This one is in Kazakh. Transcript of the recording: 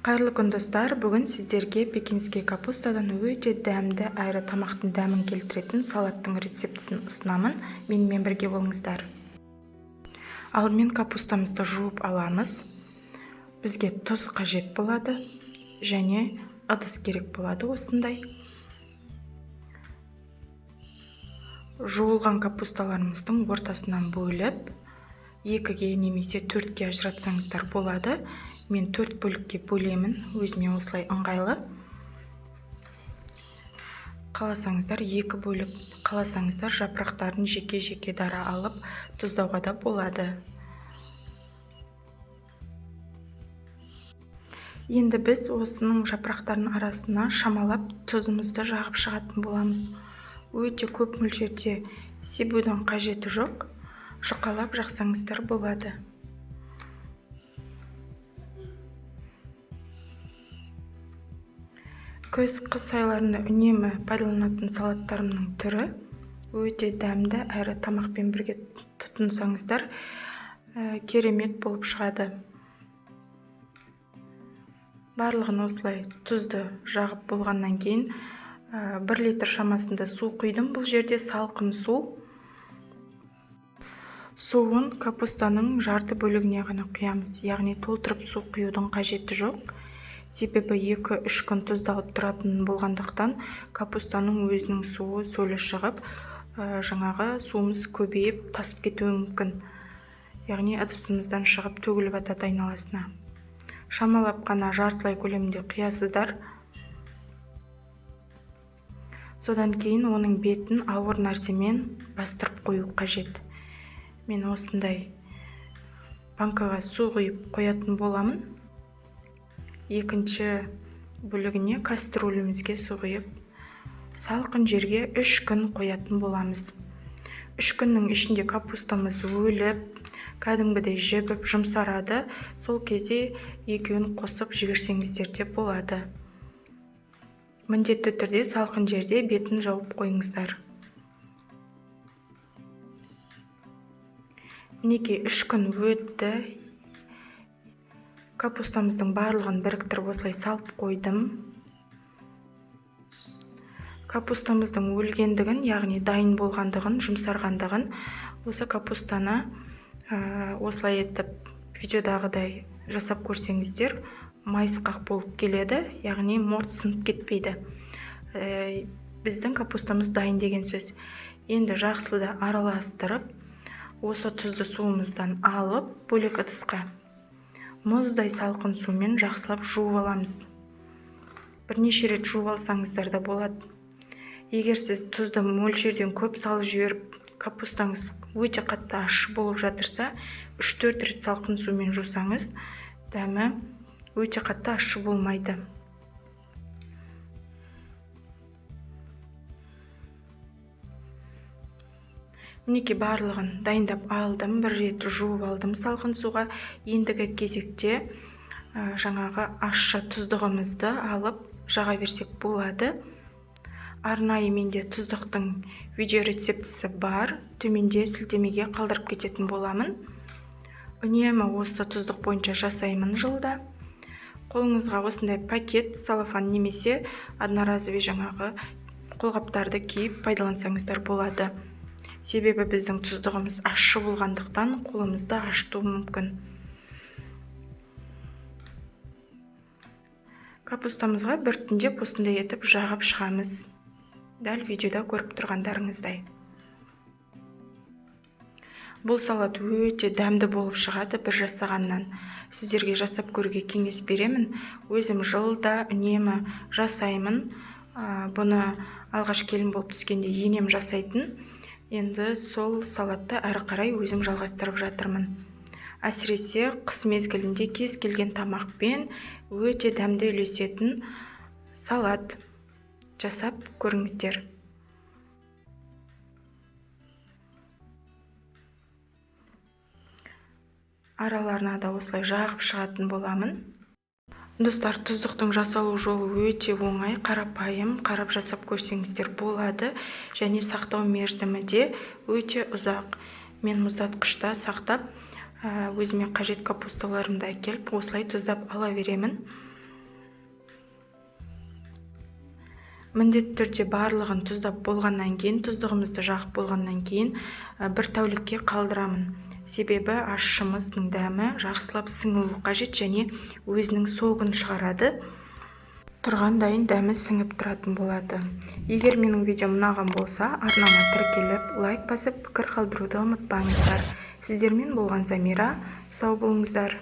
Қайырлы күн, достар! Бүгін сіздерге пекинский капустадан өте дәмді әрі тамақтың дәмін келтіретін салаттың рецептісін ұсынамын. Менімен бірге болыңыздар. Алдымен капустамызды жуып аламыз. Бізге тұз қажет болады және ыдыс керек болады осындай. Жуылған капусталарымыздың ортасынан бөліп, 2-ге немесе 4-ке ажыратсаңыздар болады. Мен 4 бөлікке бөлемін, өзіме осылай ыңғайлы. Қаласаңыздар 2 бөлік, қаласаңыздар жапырақтарын жеке-жеке дара алып тұздауға да болады. Енді біз осының жапырақтарының арасына шамалап тұзымызды жағып шығатын боламыз. Өте көп мөлшерде себудің қажеті жоқ, жұқалап жақсаңыздар болады. Күз, қыс айларында үнемі пайдаланатын салаттарымның түрі өте дәмді әрі тамақпен бірге тұтынсаңыздар, керемет болып шығады. Барлығын осылай тұзды жағып болғаннан кейін, 1 литр шамасында су құйдым. Бұл жерде салқын су. Суын капустаның жарты бөлігіне ғана құямыз, яғни толтырып су құюдың қажеті жоқ. Себебі 2-3 күн тұздалып тұратын болғандықтан капустаның өзінің суы сөлі шығып, жаңағы суымыз көбейіп тасып кетуі мүмкін. Яғни ыдысымыздан шығып төгіліп атады айналасына. Шамалап қана жартылай көлемінде құясыздар. Содан кейін оның бетін ауыр нәрсемен бастырып қою қажет. Мен осындай банкаға су құйып қоятын боламын. Екінші бөлігіне кастрюлімізге су құйып, салқын жерге 3 күн қоятын боламыз. 3 күннің ішінде капустамыз өліп, кәдімгідей жібіп жұмсарады. Сол кезде екеуін қосып жіберсеңіздер де болады. Міндетті түрде салқын жерде бетін жауып қойыңыздар. Мінекей 3 күн өтті. Капустамыздың барлығын біріктіріп осылай салып қойдым. Капустамыздың өлгендігін, яғни дайын болғандығын, жұмсарғандығын осы капустаны, осылай етіп видеодағыдай жасап көрсеңіздер, майысқақ болып келеді, яғни морт сынып кетпейді. Біздің капустамыз дайын деген сөз. Енді жақсылы араластырып, осы тұзды суымыздан алып, бөлек ыдысқа мұздай салқын сумен жақсылап жуып аламыз. Бірнеше рет жуып алсаңыздар да болады. Егер сіз тұзды мөлшерден көп салып жіберіп, капустаңыз өте қатты ащы болып жатырса, үш-төрт рет салқын сумен жусаңыз, дәмі өте қатты ащы болмайды. Мінекей барлығын дайындап алдым, бір рет жуып алдым салқын суға. Ендігі кезекте, жаңағы ащы тұздығымызды алып жаға берсек болады. Арнайы менде тұздықтың видео рецептісі бар, төменде сілтемеге қалдырып кететін боламын. Үнемі осы тұздық бойынша жасаймын жылда. Қолыңызға осындай пакет, целлофан немесе одноразовый жаңағы қолғаптарды киіп пайдалансаңыздар болады. Себебі біздің тұздығымыз ащы болғандықтан қолымызды ашытуы мүмкін. Капустамызға біртіндеп осындай етіп жағып шығамыз. Дәл видеода көріп тұрғандарыңыздай. Бұл салат өте дәмді болып шығады бір жасағаннан. Сіздерге жасап көруге кеңес беремін. Өзім жылда үнемі жасаймын. Бұны алғаш келін болып түскенде енем жасайтын. Енді сол салатты әрі қарай өзім жалғастырып жатырмын. Әсіресе қыс мезгілінде кез келген тамақпен өте дәмді үйлесетін салат жасап көріңіздер. Араларына да осылай жағып шығатын боламын. Достар, тұздықтың жасалу жолы өте оңай, қарапайым, қарап жасап көрсеңіздер болады. Және сақтау мерзімі де өте ұзақ. Мен мұздатқышта сақтап, өзіме қажет капусталарымды әкеліп, осылай тұздап ала беремін. Міндетті түрде барлығын тұздап болғаннан кейін, тұздығымызды жағып болғаннан кейін бір тәулікке қалдырамын. Себебі ащымыздың дәмі жақсылап сіңуі қажет және өзінің согын шығарады. Тұрғандайын дәмі сіңіп тұратын болады. Егер менің видеом ұнаған болса, арнама тіркеліп, лайк басып, пікір қалдыруды ұмытпаңыздар. Сіздермен болған Замира. Сау болыңыздар.